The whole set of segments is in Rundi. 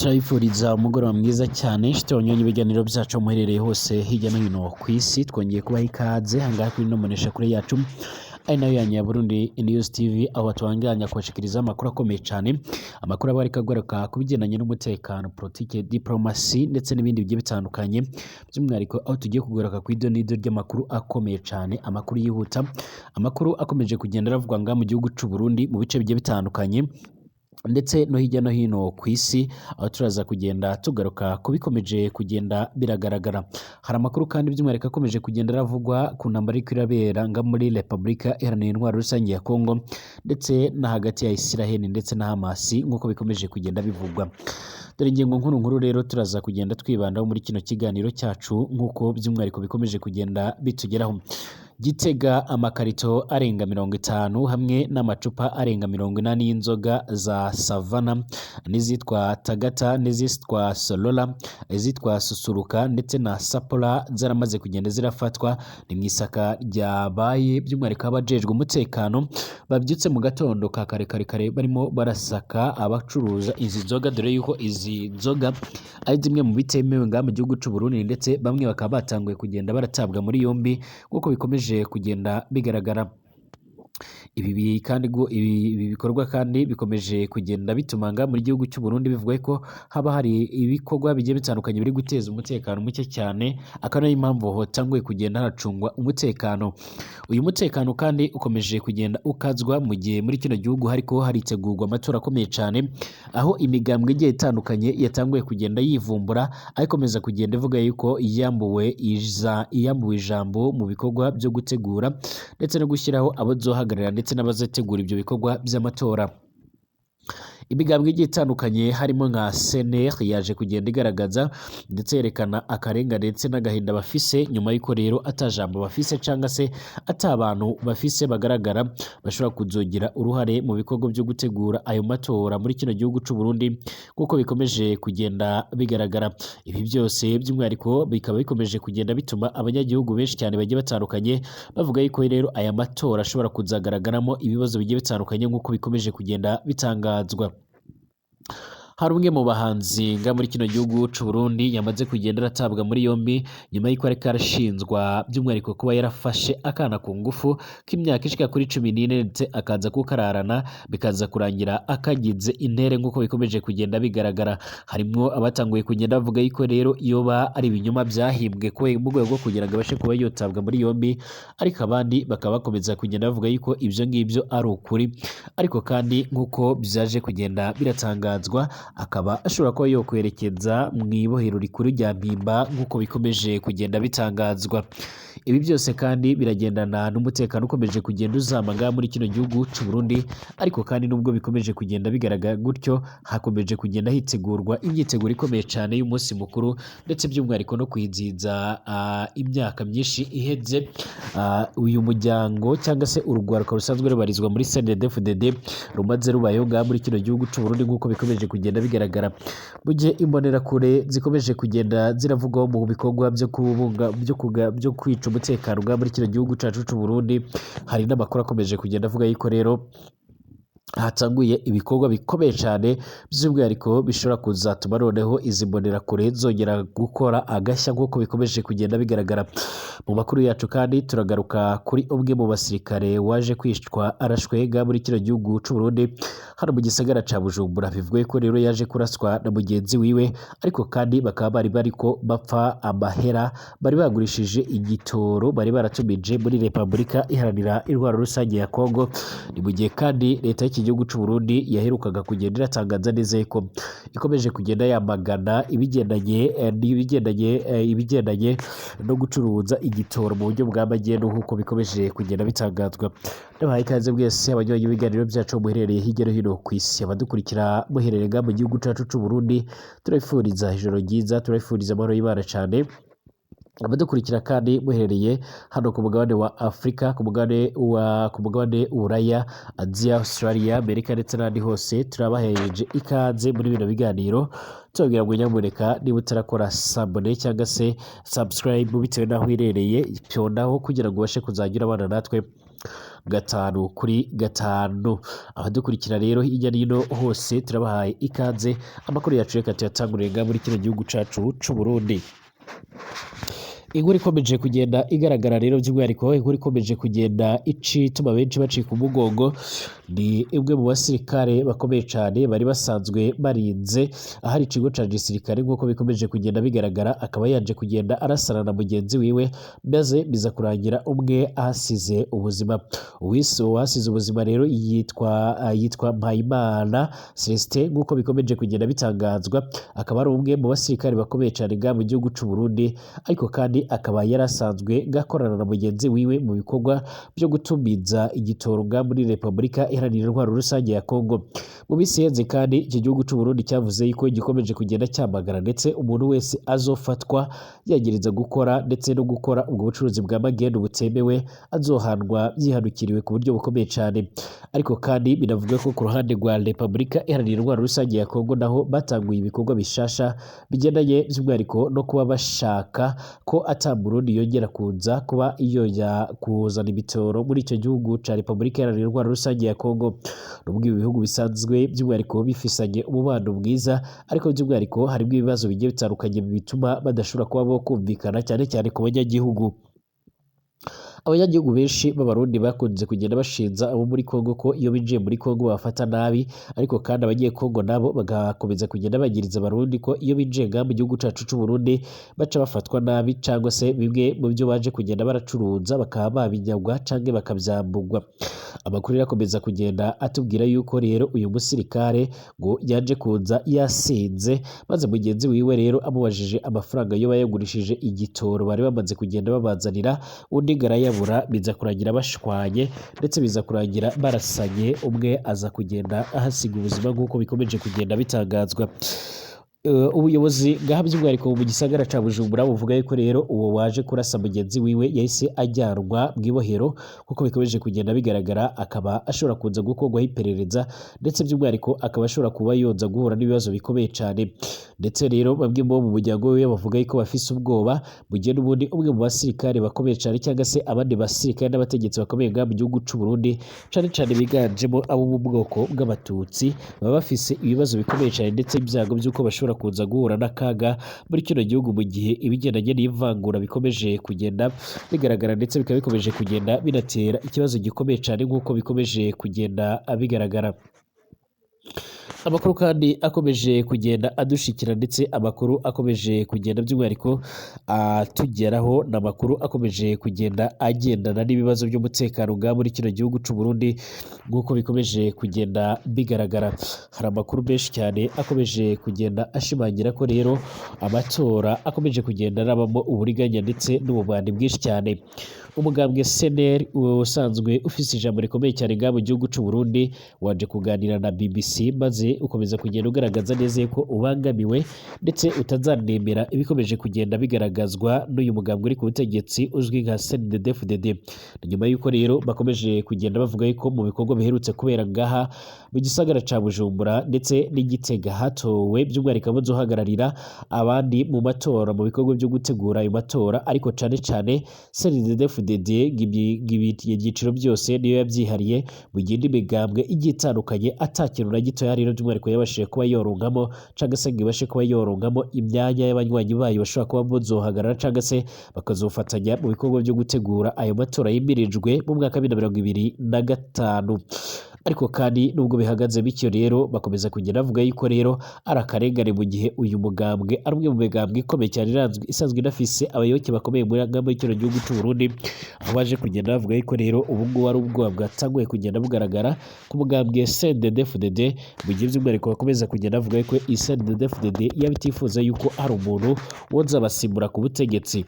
Turabifuriza umugoroba mwiza cyane inshuti banywanyi ibiganiro byacu muherereye hose hirya no hino ku isi. Twongeye kubaha ikaze ahangaha kuri ino mboneshakure yacu, ari nayo yanyu ya Burundi News TV, aho batubanganya kubashikiriza amakuru akomeye cyane, amakuru aba ariko agaruka ku bigendanye n'umutekano, politike, diplomasi ndetse n'ibindi bigiye bitandukanye. By'umwihariko aho tugiye kugaruka ku idonido ry'amakuru akomeye cyane, amakuru yihuta, amakuru akomeje kugenda aravugwa ngaha mu gihugu c'u Burundi mu bice bigiye bitandukanye ndetse no hirya no hino ku isi, aho turaza kugenda tugaruka ku bikomeje kugenda biragaragara. Hari amakuru kandi by'umwihariko akomeje kugenda aravugwa ku ntambara iriko irabera nga muri Repubulika Iharanira Intwaro Rusange ya Kongo ndetse na hagati ya Israel ndetse na Hamas, nk'uko bikomeje kugenda bivugwa. Dore ingingo nkuru nkuru rero turaza kugenda twibandaho muri kino kiganiro cyacu, nk'uko by'umwihariko bikomeje kugenda bitugeraho. Gitega, amakarito arenga 50 hamwe n'amacupa arenga 80 y'inzoga za Savana n'izitwa Tagata n'izitwa Solola, izitwa Susuruka ndetse na Sapola zaramaze kugenda zirafatwa. Ni mu isaka ryabaye, by'umwihariko abajejwe umutekano babyutse mu gatondo ka kare kare kare barimo barasaka abacuruza izi nzoga, dore yuko izi nzoga ari zimwe mu bitemewe ngaha mu gihugu c'u Burundi, ndetse bamwe bakaba batanguye kugenda baratabwa muri yombi nk'uko bikomeje kugenda bigaragara. Ibi bikorwa kandi bikomeje kugenda bituma ngaha muri gihugu cy'u Burundi bivuga ko haba hari ibikorwa bigiye bitandukanye biri guteza umutekano muke cyane, akaba ariyo mpamvu hatanguye kugenda haracungwa umutekano. Uyu mutekano kandi ukomeje kugenda ukazwa mu gihe muri kino gihugu hariko haritegurwa amatora akomeye cyane, aho imigambwe igiye itandukanye yatanguye kugenda yivumbura, aho ikomeza kugenda ivuga yuko yambuwe ijambo mu bikorwa byo gutegura ndetse no gushyiraho abazohagararira ndetse n'abazategura ibyo bikorwa by'amatora. Imigambwe igiye itandukanye harimo nka CNR yaje kugenda igaragaza ndetse yerekana akarengane ndetse n'agahinda bafise, nyuma y'uko rero atajambo bafise cyangwa se ata abantu bafise bagaragara bashobora kuzogira uruhare mu bikorwa byo gutegura ayo matora muri kino gihugu c'u Burundi, nk'uko bikomeje kugenda bigaragara. Ibi byose by'umwihariko bikaba bikomeje kugenda bituma abanyagihugu benshi cyane bagiye batandukanye bavuga yuko rero aya matora ashobora kuzagaragaramo ibibazo bigiye bitandukanye, nk'uko bikomeje kugenda bitangazwa. Hari umwe mu bahanzi nga muri kino gihugu c'u Burundi yamaze kugenda aratabwa muri yombi, nyuma y'uko ariko arashinzwa by'umwihariko kuba yarafashe akana ku ngufu k'imyaka ishika kuri 14, ndetse akaza kukararana, bikaza kurangira akagize intere, nk'uko bikomeje kugenda bigaragara. Harimwo abatanguye kugenda bavuga yuko rero yoba ari ibinyoma byahimbwe mu rwego rwo kugira ngo abashe kuba yotabwa muri yombi, ariko abandi bakaba bakomeza kugenda bavuga yuko ibyo ngibyo ari ukuri. Ariko kandi nk'uko byaje kugenda biratangazwa, akaba ashobora kuba yokwerekeza mu ibohero rikuru rya Mpimba, nk'uko bikomeje kugenda bitangazwa. Ibi byose kandi biragendana n'umutekano ukomeje kugenda uzama ngaha muri kino gihugu c'u Burundi. Ariko kandi nubwo bikomeje kugenda bigaragara gutyo, hakomeje kugenda hitegurwa imyiteguro ikomeye cyane y'umunsi mukuru, ndetse by'umwihariko no kwizihiza imyaka myinshi iheze uyu muryango cyangwa se urugwaruka rusanzwe rubarizwa muri CNDD-FDD rumaze rubayeho ngaha muri kino gihugu c'u Burundi, nk'uko bikomeje kugenda bigaragara. Mu gihe imbonerakure zikomeje kugenda ziravugwaho mu bikorwa byo kubunga byo kuga byo kwica umutekano ngaha muri kino gihugu cacu c'u Burundi, hari n'amakuru akomeje kugenda avuga yuko rero hatanguye ibikorwa bikomeye cyane, by'umwihariko bishobora kuzatuma noneho izi mbonerakure zongera gukora agashya, nk'uko bikomeje kugenda bigaragara. Mu makuru yacu kandi turagaruka kuri umwe mu basirikare waje kwicwa arashwe ngaha muri kino gihugu c'u Burundi, hano mu gisagara ca Bujumbura. Bivuga ko rero yaje kuraswa na mugenzi wiwe, ariko kandi bakaba bari bariko bapfa amahera bari bagurishije igitoro bari baratumije muri Repubulika Iharanira Intwaro Rusange ya Kongo. Ni mu gihe kandi leta y'iki gihugu c'u Burundi yaherukaga kugenda iratangaza neza ko ikomeje kugenda yamagana ibigendanye n'ibigendanye no gucuruza igitoro mu buryo bwa magendu, nk'uko bikomeje kugenda bitangazwa. Ndabahaye ikaze mwese abanywanyi b'ibiganiro byacu muherereye hirya no hino ku isi, abadukurikira muherereye ngaha mu gihugu cacu c'u Burundi, turabifuriza ijoro ryiza, turabifuriza amahoro y'Imana cane. Abadukurikira kandi muherereye hano ku mugabane wa Afurika, ku mugabane w'Uburaya, Aziya, Australia, Amerika ndetse n'ahandi hose, turabahereje ikaze muri bino biganiro. Tubabwira ngo nyamuneka niba utarakora s'abonner cyangwa se subscribe bitewe n'aho uherereye, pyondaho kugira ngo ubashe kuzajya urabana natwe gatanu kuri gatanu. Abadukurikira rero hirya no hino hose, turabahaye ikaze. Amakuru yacu reka tuyatangurire ngaha muri kino gihugu cacu c'u Burundi. Inkuru ikomeje kugenda igaragara rero, by'umwihariko inkuru ikomeje kugenda ituma benshi bacika umugongo, ni imwe mu basirikare bakomeye cyane bari basanzwe barinze ahari ikigo ca gisirikare, nk'uko bikomeje kugenda bigaragara, akaba yaje kugenda arasana na mugenzi wiwe, maze biza kurangira umwe ahasize ubuzima. Uwahasize ubuzima rero yitwa Mpayimana Celestin, nk'uko bikomeje kugenda bitangazwa, akaba ari umwe mu basirikare bakomeye cyane ngaha mu gihugu c'u Burundi, ariko kandi akaba yarasanzwe gakorana na mugenzi wiwe mu bikorwa byo gutumiza igitoro ngaha muri Repubulika Iharanira Intwaro Rusange ya Kongo. Mu minsi iheze kandi iki gihugu c'u Burundi cyavuze yuko gikomeje kugenda cyamagana ndetse umuntu wese azofatwa yagereza gukora ndetse no gukora ubwo bucuruzi bwa magendu butemewe azohanwa byihanukiriwe ku buryo bukomeye cyane. Ariko kandi binavuga ko ku ruhande rwa Repubulika Iharanira Intwaro Rusange ya Kongo naho batanguye ibikorwa bishasha bigendanye by'umwihariko no kuba bashaka ko ata Murundi yongera kuza kuba yoya kuzana ibitoro muri icyo gihugu ca Repubulika Iharanira Intwaro Rusange ya Kongo. Nubwo ibi bihugu bisanzwe by'umwihariko bifisanye umubano mwiza, ariko by'umwihariko harimo ibibazo bigiye bitandukanye bituma badashobora kuba bo kumvikana, cyane cyane ku banyagihugu. Abanyagihugu benshi b'Abarundi bakunze kugenda bashinza abo muri Kongo ko iyo binjiye muri Kongo babafata nabi, ariko kandi Abanyekongo nabo bagakomeza kugenda bagiriza Abarundi ko iyo binjiye ngaha mu gihugu cacu c'u Burundi baca bafatwa nabi, cyangwa se bimwe mu byo baje kugenda baracuruza bakaba babinyagwa canke bakavyambugwa. Amakuru rero akomeza kugenda atubwira yuko rero uyu musirikare ngo yaje kuza yasinze, maze mugenzi wiwe rero amubajije amafaranga yo bayagurishije igitoro bari bamaze kugenda babazanira, undi ngo arayabura, biza kurangira bashwanye ndetse biza kurangira barasanye, umwe aza kugenda ahasiga ubuzima nk'uko bikomeje kugenda bitangazwa. Ubuyobozi ngaha by'umwihariko mu gisagara ca Bujumbura buvuga yuko rero uwo waje kurasa mugenzi wiwe yahise ajyanwa mw'ibohero, kuko bikomeje kugenda bigaragara, akaba ashobora kuza gukorwaho iperereza, ndetse by'umwihariko akaba ashobora kuba yoza guhura n'ibibazo bikomeye cyane. Ndetse rero bamwe bo mu muryango wiwe bavuga yuko bafise ubwoba, mu gihe n'ubundi umwe mu basirikare bakomeye cyane cyangwa se abandi basirikare n'abategetsi bakomeye ngaha mu gihugu c'u Burundi, cane cane biganjemo abo mu bwoko bw'Abatutsi, baba bafise ibibazo bikomeye cyane ndetse ibyago by'uko bashobora kuza guhura n'akaga muri kino gihugu, mu gihe ibigendanye n'ivangura bikomeje kugenda bigaragara, ndetse bikaba bikomeje kugenda binatera ikibazo gikomeye cyane nk'uko bikomeje kugenda bigaragara. Amakuru kandi akomeje kugenda adushikira, ndetse amakuru akomeje kugenda by'umwihariko atugeraho, ni amakuru akomeje kugenda agendana n'ibibazo by'umutekano ngaha muri kino gihugu c'u Burundi, nk'uko bikomeje kugenda bigaragara. Hari amakuru menshi cyane akomeje kugenda ashimangira ko rero amatora akomeje kugenda arabamo uburiganya ndetse n'ububandi bwinshi cyane. Umugambwe CNL usanzwe ufise ijambo rikomeye cyane ngaha mu gihugu c'u Burundi waje kuganira na BBC, maze ukomeza kugenda ugaragaza neza ko ubangamiwe ndetse utazanemera ibikomeje kugenda bigaragazwa n'uyu mugambwe uri ku butegetsi uzwi nka CNDD-FDD. Ni nyuma y'uko rero bakomeje kugenda bavuga yuko mu bikorwa biherutse kubera ngaha mu gisagara ca Bujumbura ndetse n'Igitega hatowe by'umwihariko abazohagararira abandi mu matora, mu bikorwa byo gutegura ayo matora, ariko cane cane CNDD-FDD ibyiciro byose niyo yabyihariye, mu gihe indi migambwe igiye itandukanye ata kintu na gitoya rero by'umwihariko yabashije kuba yorongamo, cyangwa se ngo ibashe kuba yorongamo imyanya y'abanywanyi bayo bashobora kuba bazohagarara cyangwa se bakazofatanya mu bikorwa byo gutegura ayo matora yimirijwe mu mwaka wa 2025. Ariko kandi nubwo bihagaze bityo rero, bakomeza kugenda bavuga yuko rero ari akarengane, mu gihe uyu mugambwe ari umwe mu migambwe ikomeye cyane isanzwe inafise abayoboke bakomeye muri kino gihugu cy'u Burundi, aho baje kugenda bavuga yuko rero ubu ngubu ari ubwoba bwatanguye kugenda bugaragara ku mugambwe CNDD-FDD, mu gihe by'umwihariko bakomeza kugenda bavuga yuko iyi CNDD-FDD yaba itifuza yuko hari umuntu woza abasimbura ku butegetsi.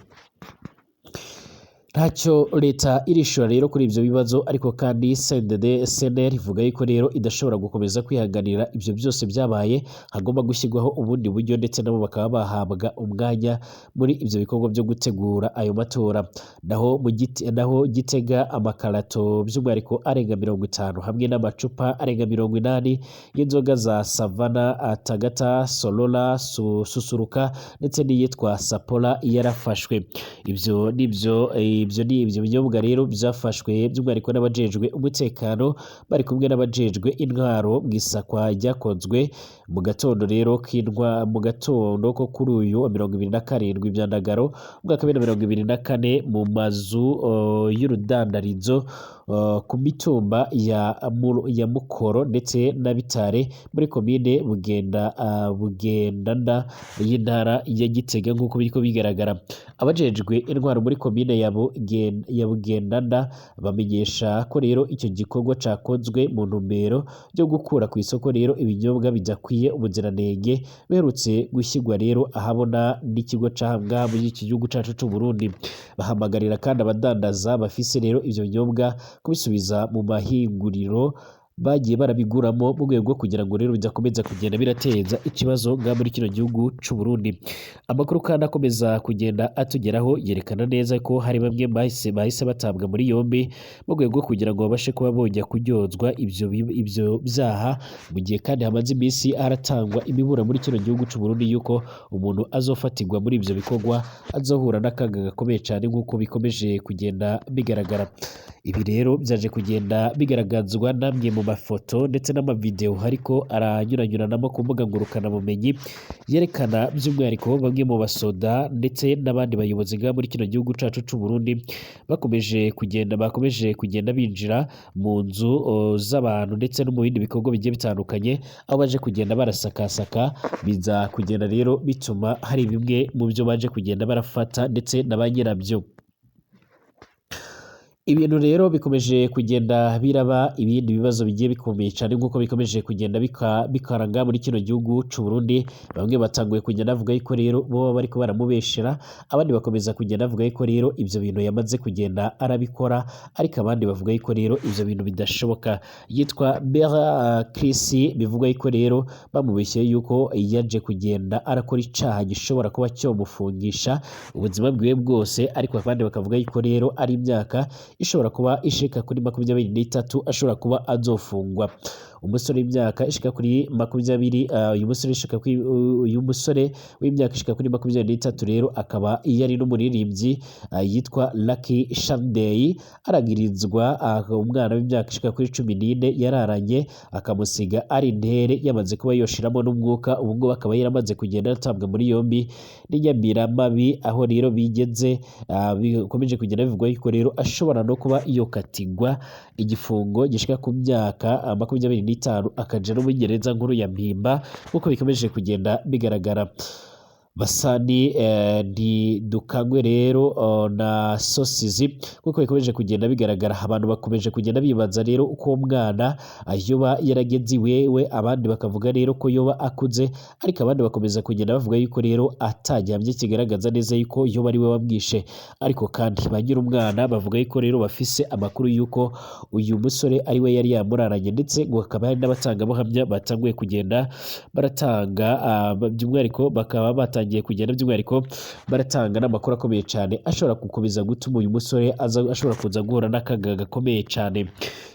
Ntacyo leta irishura rero kuri ibyo bibazo, ariko kandi CNDD CNL ivuga yuko rero idashobora gukomeza kwihanganira ibyo byose byabaye, hagomba gushyirwaho ubundi buryo ndetse nabo bakaba bahabwa umwanya muri ibyo bikorwa byo gutegura ayo matora. Naho Gitega, amakarato by'umwihariko arenga 50 hamwe n'amacupa arenga 80 y'inzoga za Savana, Tagata, Solola, Susuruka ndetse n'iyitwa Sapola yarafashwe. Ibyo ni ibyo binyobwa rero byafashwe by'umwihariko n'abajejwe umutekano bari kumwe n'abajejwe intwaro mu isakwa ryakozwe mu gatondo rero k'indwa, mu gatondo ko kuri uyu wa 27 Myandagaro umwaka wa 2024, mu mazu y'urudandarizo ku mitumba ya Mukoro ndetse na Bitare muri komine Bugendana y'intara ya Gitega. Nk'uko biriko bigaragara, abajejwe intwaro muri komine ya Bugendana bamenyesha ko rero icyo gikorwa cakozwe mu ntumbero yo gukura ku isoko rero ibinyobwa bidakwiye ubuziranenge biherutse gushyirwa rero ahabona n'ikigo ca muri iki gihugu cacu c'u Burundi. Bahamagarira kandi abadandaza bafise rero ivyo binyobwa kubisubiza mu mahinguriro bagiye barabiguramo, mu rwego rwo kugira ngo rero bidakomeza kugenda birateza ikibazo ngaha muri kino gihugu c'u Burundi. Amakuru kandi akomeza kugenda atugeraho yerekana neza ko hari bamwe bahise batabwa muri yombi mu rwego rwo kugira ngo babashe kuba bojya kuryozwa ibyo byaha, mu gihe kandi hamaze iminsi haratangwa imiburo muri kino gihugu c'u Burundi yuko umuntu azofatirwa muri ibyo bikorwa azohura n'akaga gakomeye cyane, nk'uko bikomeje kugenda bigaragara. Ibi rero byaje kugenda bigaragazwa n'amwe mu mafoto ndetse n'amavideo ariko aranyuranyuranamo ku mbuga ngurukanabumenyi, yerekana by'umwihariko bamwe mu basoda ndetse n'abandi bayobozi ngaha muri kino gihugu cacu c'u Burundi bakomeje kugenda binjira mu nzu z'abantu ndetse no mu bindi bikorwa bigiye bitandukanye, aho baje kugenda barasakasaka, biza kugenda rero bituma hari bimwe mu byo baje kugenda barafata ndetse na ba nyirabyo. Ibintu rero bikomeje kugenda biraba ibindi bibazo bigiye bikomeye cyane, nk'uko bikomeje kugenda bikaranga muri kino gihugu c'u Burundi. Bamwe batanguye kugenda bavuga yuko rero bo bariko baramubeshera, abandi bakomeza kugenda bavuga yuko rero ivyo bintu yamaze kugenda arabikora, ariko abandi bavuga yuko rero ivyo bintu bidashoboka. Yitwa Bera Chris, bivugwa yuko rero bamubeshyeye yuko yaje kugenda arakora icaha gishobora kuba cyomufungisha ubuzima bwiwe bwose, ariko abandi bakavuga yuko rero ari imyaka ishobora kuba ishika kuri 23 ashobora kuba azofungwa. Umusore w'imyaka ishika kuri 20, uyu musore w'imyaka ishika kuri 23 rero akaba yari n'umuririmbyi yitwa Lucky Shanday, aragirizwa umwana w'imyaka ishika kuri 14 yararanye, akamusiga ari intere yamaze kuba yoshiramo n'umwuka. Ubu ngubu akaba yaramaze kugenda atabwa muri yombi n'inyamiramabi, aho rero bigeze bikomeje kugenda bivugwa yuko rero ashobora no kuba yokatigwa igifungo gishika ku myaka 25, akaja no muri gereza nkuru ya Mpimba, nk'uko bikomeje kugenda bigaragara. Basani ntidukangwe rero na sosizi, nk'uko bikomeje kugenda bigaragara. Abantu bakomeje kugenda bibaza rero uko uwo mwana yoba yarageze iwewe, abandi bakavuga rero ko yoba akuze, ariko abandi bakomeza kugenda bavuga yuko rero atagihamya kigaragaza neza yuko yoba ari we wamwishe. Ariko kandi ba nyir'umwana bavuga yuko rero bafise amakuru yuko uyu musore ari we yari yamuraranye, ndetse ngo hakaba hari n'abatangabuhamya batanguye kugenda baratanga, by'umwihariko bakaba batangiye kugenda by'umwihariko baratanga n'amakuru akomeye cyane ashobora gukomeza gutuma uyu musore ashobora kuza guhura n'akaga gakomeye cyane.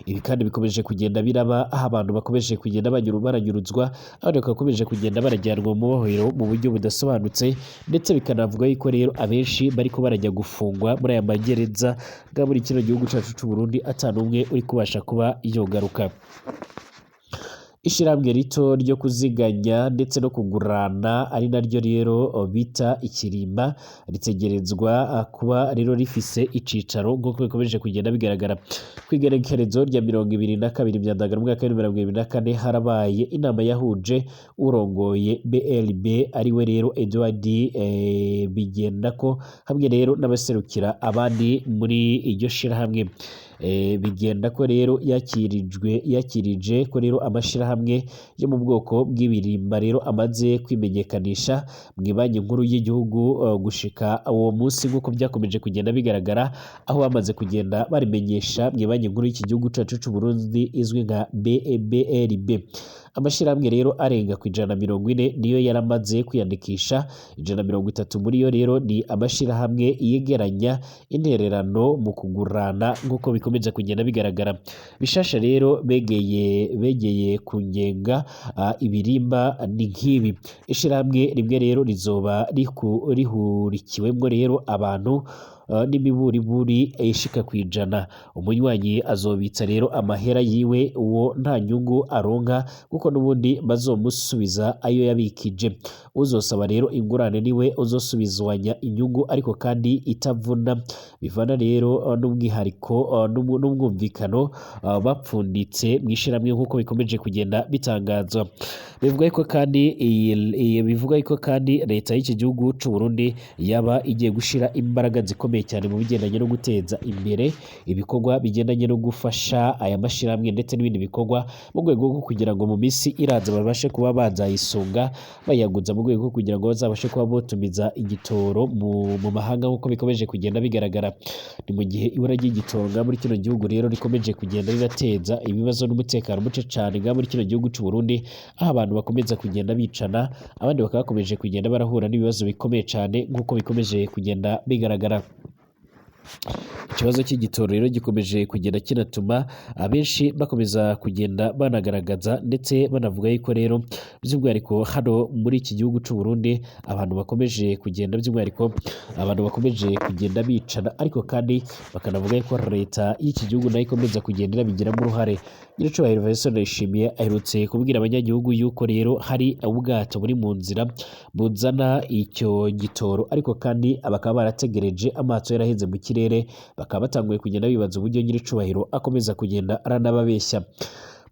Ibi kandi bikomeje kugenda biraba aho abantu bakomeje kugenda baranyuruzwa, abandi bagakomeje kugenda barajyanwa mu mabohero mu buryo budasobanutse, ndetse bikanavuga yuko rero abenshi bariko barajya gufungwa muri aya magereza bwa muri kino gihugu cyacu c'u Burundi, ata n'umwe uri kubasha kuba yogaruka. Ishirahamwe rito ryo kuziganya ndetse no kugurana, ari naryo rero bita Ikirimba, ritegerezwa kuba rero rifise icicaro, nk'uko bikomeje kugenda bigaragara. Ku igerekerezo rya 22 Myandagaro umwaka wa 2024, harabaye inama yahuje urongoye BRB, ariwe rero Edouard Bigendako, hamwe rero n'abaserukira abandi muri iryo shirahamwe. Bigenda ko rero yakirije ko rero amashirahamwe yo mu bwoko bw'ibirimba rero amaze kwimenyekanisha mu Banki Nkuru y'igihugu gushika uwo munsi, nk'uko byakomeje kugenda bigaragara, aho bamaze kugenda barimenyesha mu Banki Nkuru y'iki gihugu cacu c'u Burundi izwi nka BRB. Amashirahamwe rero arenga ku 140 niyo yaramaze kwiyandikisha. 130 muri yo rero ni amashirahamwe yegeranya intererano mu kugurana, nk'uko bikomeje kugenda bigaragara. Bishasha rero begeye ku ngenga ibirimba ni nk'ibi: ishirahamwe rimwe rero rizoba rihurikiwemwo rero abantu n'imiburiburi ishika ku 100. Umunywanyi azobitsa rero amahera yiwe, uwo nta nyungu aronka kuko n'ubundi bazomusubiza ayo yabikije. Uzosaba rero ingurane niwe uzosubizwanya inyungu, ariko kandi itavuna, bivana rero n'umwihariko n'umwumvikano bapfunditse mw'ishirahamwe, nk'uko bikomeje kugenda bitangazwa. Bivuga yuko kandi leta y'iki gihugu c'u Burundi yaba igiye gushira imbaraga zikomeye cyane mu bigendanye no guteza imbere ibikorwa bigendanye no gufasha aya mashirahamwe ndetse n'ibindi bikorwa, mu rwego rwo kugira ngo mu minsi iraza babashe kuba bazayisunga bayaguza, mu rwego rwo kugira ngo bazabashe kuba botumiza igitoro mu mahanga, nk'uko bikomeje kugenda bigaragara. Ni mu gihe ibura ry'igitoro nga muri kino gihugu rero rikomeje kugenda rirateza ibibazo n'umutekano muke cane nga muri kino gihugu c'u Burundi, aho abantu bakomeza kugenda bicana, abandi bakaba bakomeje kugenda barahura n'ibibazo bikomeye cane, nk'uko bikomeje kugenda bigaragara. Ikibazo cy'igitoro rero gikomeje kugenda kinatuma abenshi bakomeza kugenda banagaragaza ndetse banavuga yuko rero by'umwihariko hano muri iki gihugu c'u Burundi abantu bakomeje kugenda, by'umwihariko abantu bakomeje kugenda bicana, ariko kandi bakanavuga yuko leta y'iki gihugu nayo ikomeza kugenda inabigiramo uruhare. Nyiricubahiro Vincent Ndayishimiye aherutse kubwira abanyagihugu yuko rero hari ubwato buri mu nzira buzana icyo gitoro, ariko kandi bakaba barategereje amaso yaraheze mu kirere, bakaba batanguye kugenda bibaza uburyo nyiricubahiro akomeza kugenda aranababeshya.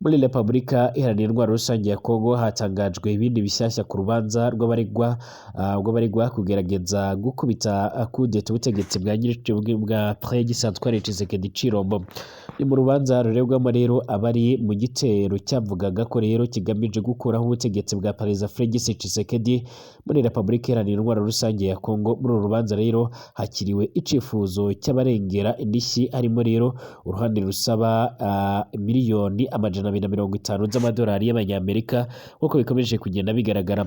Muri Repubulika Iharanira Intwaro Rusange ya Kongo hatangajwe ibindi bishyashya ku rubanza rw'abaregwa kugerageza gukubita kudeta ubutegetsi bwa nyiricubahiro bwa Félix Antoine Tshisekedi Tshilombo. Ni mu rubanza ruregwamo rero abari mu gitero cyavugaga ko rero kigamije gukuraho ubutegetsi bwa Perezida Félix Tshisekedi muri Repubulika Iharanira Intwaro Rusange ya Kongo. Muri uru rubanza rero hakiriwe icifuzo cy'abarengera indishyi, harimo rero uruhande rusaba miliyoni 250 z'amadolari y'abanyamerika, nk'uko bikomeje kugenda bigaragara.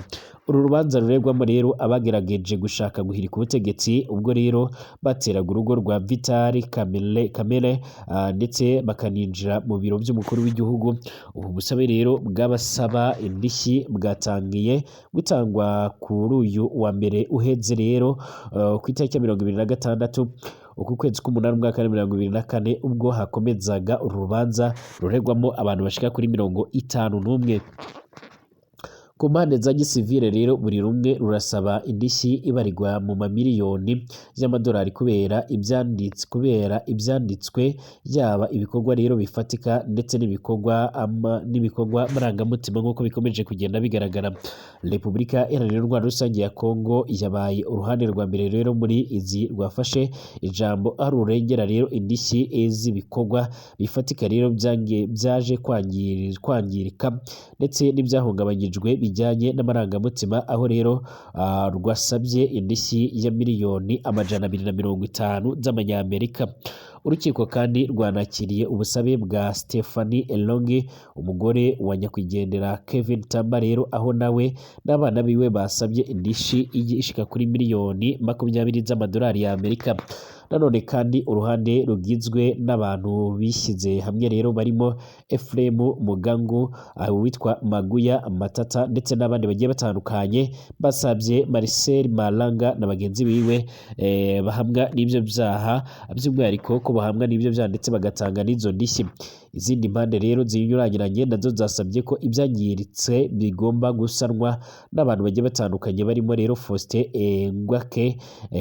Uru rubanza ruregwamo rero abagerageje gushaka guhirika ubutegetsi ubwo rero bateraga urugo rwa Vital Kamerhe ndetse bakaninjira mu biro by'umukuru w'igihugu. Ubu busabe rero bw'abasaba indishyi bwatangiye gutangwa kuri uyu wa mbere uheze rero ku itariki ya 26 uku kwezi k'umunani umwaka wa 2024, ubwo hakomezaga uru rubanza ruregwamo abantu bashika kuri 51. Ku mpande za gisivile rero buri rumwe rurasaba indishyi ibarirwa mu mamiliyoni y'amadolari kubera ibyanditswe, yaba ibikorwa rero bifatika ndetse n'ibikorwa marangamutima, nk'uko bikomeje kugenda bigaragara. Repubulika Iharanira Intwaro Rusange ya Kongo yabaye uruhande rwa mbere rero muri izi rwafashe ijambo, aho rurengera rero indishyi z'ibikorwa bifatika rero byaje kwangirika ndetse n'ibyahungabanyijwe bijyanye n'amarangamutima, aho rero rwasabye indishyi ya miliyoni 250 z'amanyamerika. Urukiko kandi rwanakiriye ubusabe bwa Stephanie Elongi, umugore wa nyakwigendera Kevin Tamba rero, aho nawe n'abana biwe basabye indishyi ishika kuri miliyoni 20 z'amadolari y'Amerika. Nanone kandi uruhande rugizwe n'abantu bishyize hamwe rero barimo Ephraim Mugangu, uwitwa Maguya Matata ndetse n'abandi bagiye batandukanye, basabye Marcel Malanga na bagenzi biwe bahamwa n'ibyo byaha, by'umwihariko ko bahamwa n'ibyo byaha ndetse bagatanga n'izo ndishyi. Izindi mpande rero zinyuranyuranye nazo zasabye ko ibyangiritse bigomba gusanwa n'abantu bagiye batandukanye, barimo rero Faustin Ngwake,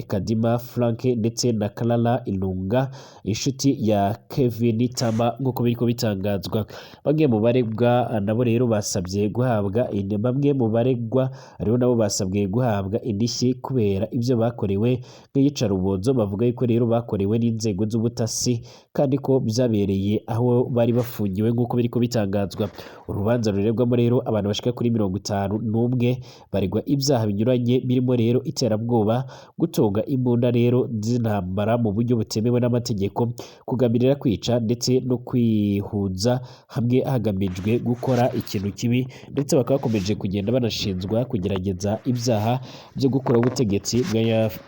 Kadima Frank ndetse na Clara Ilunga, inshuti ya Kevin Tamba, nk'uko biriko bitangazwa. Bamwe mu baregwa nabo rero basabye guhabwa, bamwe mu baregwa rero nabo basabwe guhabwa indishyi kubera ibyo bakorewe nk'iyicarubozo, bavuga yuko rero bakorewe n'inzego z'ubutasi kandi ko byabereye aho bari bafungiwe, nk'uko biriko bitangazwa. Urubanza ruregwamo rero abantu bashika kuri 51, baregwa ibyaha binyuranye birimo rero iterabwoba, gutunga imbunda rero z'intambara mu buryo butemewe n'amategeko, kugambirira kwica ndetse no kwihuza hamwe hagamijwe gukora ikintu kibi, ndetse bakaba bakomeje kugenda banashinjwa kugerageza ibyaha byo gukuraho ubutegetsi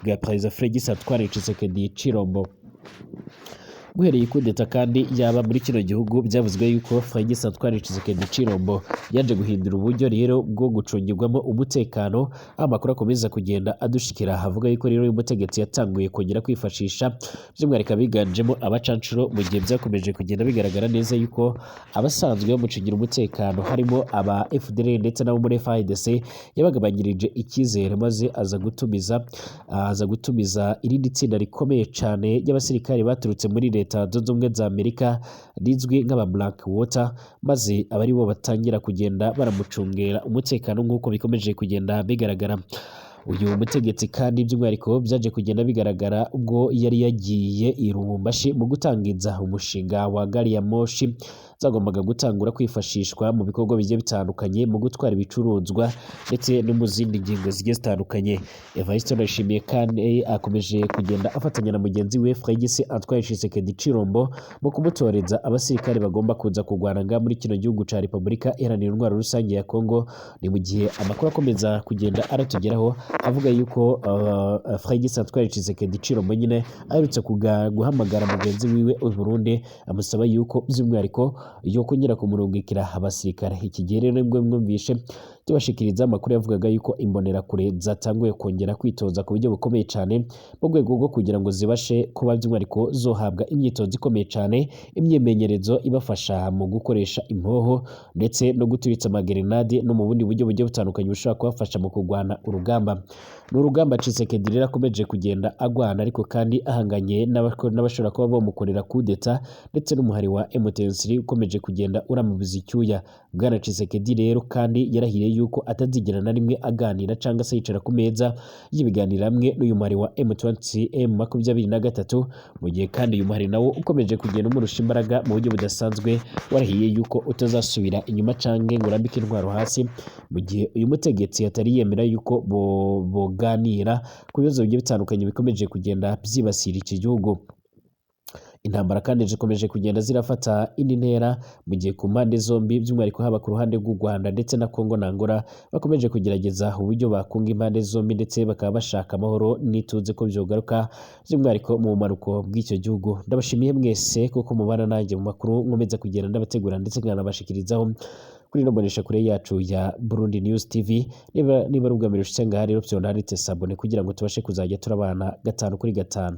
bwa Perezida Félix Antoine Tshisekedi Tshilombo. Guhereye kudeta kandi yaba muri kino gihugu, byavuzwe yuko Félix Antoine Tshisekedi Tshilombo yaje guhindura uburyo rero bwo gucungirwamo umutekano, aho amakuru akomeza kugenda adushikira avuga yuko rero uyu mutegetsi yatanguye kongera kwifashisha by'umwihariko abiganjemo abacancuro, mu gihe byakomeje kugenda bigaragara neza yuko abasanzwe bamucungira umutekano harimo aba FDLR ndetse n'abo muri FARDC yabagabanyirije icyizere, maze aza gutumiza irindi tsinda rikomeye cyane ry'abasirikare baturutse muri Leta Zunze Ubumwe za Amerika rizwi nk'aba Black Water, maze aba aribo batangira kugenda baramucungera umutekano, nk'uko bikomeje kugenda bigaragara. Uyu mutegetsi kandi by'umwihariko byaje kugenda bigaragara ubwo yari yagiye i Lubumbashi mu gutangiza umushinga wa gari ya moshi zagombaga gutangura kwifashishwa mu bikorwa bigiye bitandukanye, mu gutwara ibicuruzwa ndetse no mu zindi ngingo zigiye zitandukanye. Evariste Ndayishimiye kandi akomeje kugenda afatanya na mugenzi we Félix Antoine Tshisekedi Tshilombo mu kumutoreza abasirikare bagomba kuza kurwana nga muri kino gihugu ca Repubulika Iharanira Intwaro Rusange ya Congo. Ni mu gihe amakuru akomeza kugenda aratugeraho avuga yuko Félix Antoine Tshisekedi Tshilombo nyine aherutse guhamagara mugenzi wiwe u Burundi, amusaba yuko by'umwihariko yo kongera kumurungikira abasirikare. Iki gihe rero nibwo mwumvishe tubashikiriza amakuru yavugaga yuko imbonerakure zatanguye kongera kwitoza ku buryo bukomeye cyane, mu rwego rwo kugira ngo zibashe kuba by'umwihariko zohabwa imyitozo ikomeye cyane, imyimenyerezo ibafasha mu gukoresha impoho ndetse no guturitsa amagerenade no mu bundi buryo bugiye butandukanye bushobora kubafasha mu kurwana urugamba. Ni urugamba Tshisekedi rero akomeje kugenda agwana, ariko kandi ahanganye n'abashobora kuba bamukorera kudeta ndetse n'umuhari wa M23 ukomeje kugenda uramubiza icyuya. Bwana Tshisekedi rero kandi yarahiriye yuko atazigera na rimwe aganira cyangwa se yicara ku meza y'ibiganiro hamwe n'uyu muhari wa M20 M23, mu gihe kandi uyu muhari nawo ukomeje kugenda umurusha imbaraga mu buryo budasanzwe, warahiye yuko utazasubira inyuma canke ngo urambike intwaro hasi mu gihe uyu mutegetsi atari yemera yuko boganira ku bibazo bigiye bitandukanye bikomeje kugenda byibasira iki gihugu. Intambara kandi zikomeje kugenda zirafata indi ntera, mu gihe ku mpande zombi, by'umwihariko haba ku ruhande rw'u Rwanda ndetse na Congo na Angola, bakomeje kugerageza uburyo bakunga impande zombi ndetse bakaba bashaka amahoro n'ituze ko byogaruka by'umwihariko mu bumanuko bw'icyo gihugu. Ndabashimiye mwese kuko mubana nanjye mu makuru nkomeza kugenda ndabategura ndetse nkanabashikirizaho kuri ino mboneshakure yacu ya Burundi News TV. Niba ari ubwa mbere ushitse ngaha rero, vyonda handitse s'abonner kugira ngo tubashe kuzajya turabana gatanu kuri gatanu.